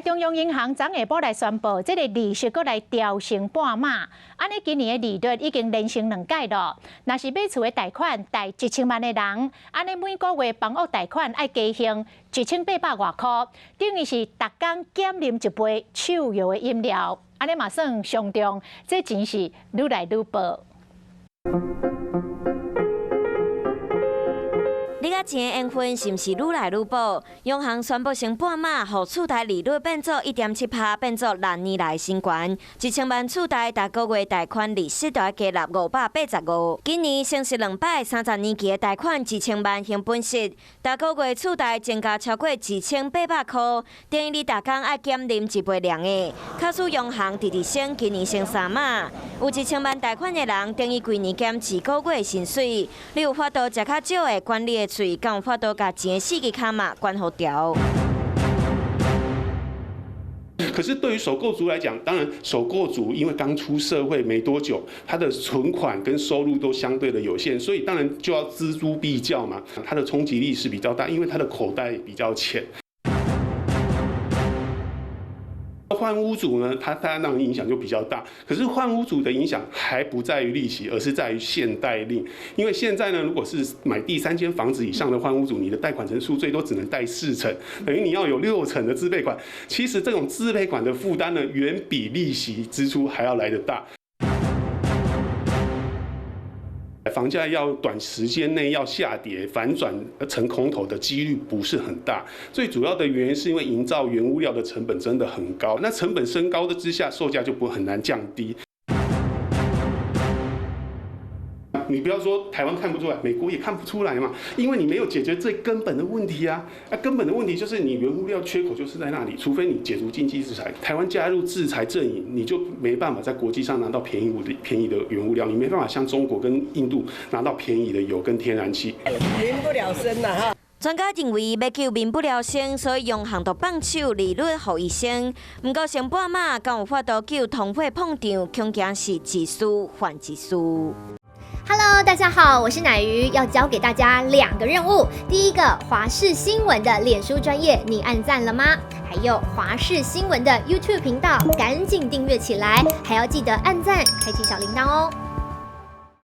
來中央銀行昨下晡來宣布，這个利息閣來調升半碼，按呢今年的利率已經連升兩擺囉。若是買厝的貸款貸一千萬的人，按呢每個月房屋貸款愛加還1800外箍，等於是逐工減啉一杯手搖的飲料。按呢嘛算相中，這錢是愈來愈薄。你佮錢的緣分是毋是愈來愈薄？央行宣布升半碼，予次貸利率變做1.7趴，變做6年來新懸。1000萬次貸，逐個月貸款利息都愛加納585。今年升息兩擺，30年期的貸款一千萬還本息，逐個月次貸增加超過1800箍，等於你逐工愛減啉一杯涼的。假使央行直直升，今年升三碼，有一千萬貸款的人，等於規年減一個月薪水。你有法度食較少的管你的喙，敢有法度共錢四支跤嘛管予牢？可是對於首購族來講，當然首購族因為剛出社會沒多久，他的存款跟收入都相對的有限，所以當然就要錙銖必較嘛。他的衝擊力是比較大，因為他的口袋比較淺。換屋族呢，他那種影響就比較大。可是換屋族的影響還不在於利息，而是在於限貸令。因為現在呢，如果是買第三間房子以上的換屋族，你的貸款成數最多只能貸四成，等於你要有六成的自備款。其實這種自備款的負擔呢，遠比利息支出還要來得大。房價要短時間內要下跌反轉成空頭的幾率不是很大，最主要的原因是因為營造原物料的成本真的很高，那成本升高的之下，售價就不會很難降低。你不要說台灣看不出來，美國也看不出來嘛，因為你沒有解決最根本的問題啊！啊，根本的問題就是你原物料缺口就是在那裡，除非你解除經濟制裁，台灣加入制裁陣營，你就沒辦法在國際上拿到便宜的原物料，你沒辦法像中國跟印度拿到便宜的油跟天然氣。民不聊生啦哈！專家認為欲救民不聊生，所以央行就放手利率予伊升。毋過升半碼，敢有法度救通貨膨脹？恐驚是一事還一事。 Hello，大家好，我是乃瑜，要交給大家兩個任務。第一個，華視新聞的臉書專頁，你按讚了嗎？還有華視新聞的 YouTube 頻道，趕緊訂閱起來，還要記得按讚，開啟小鈴鐺哦。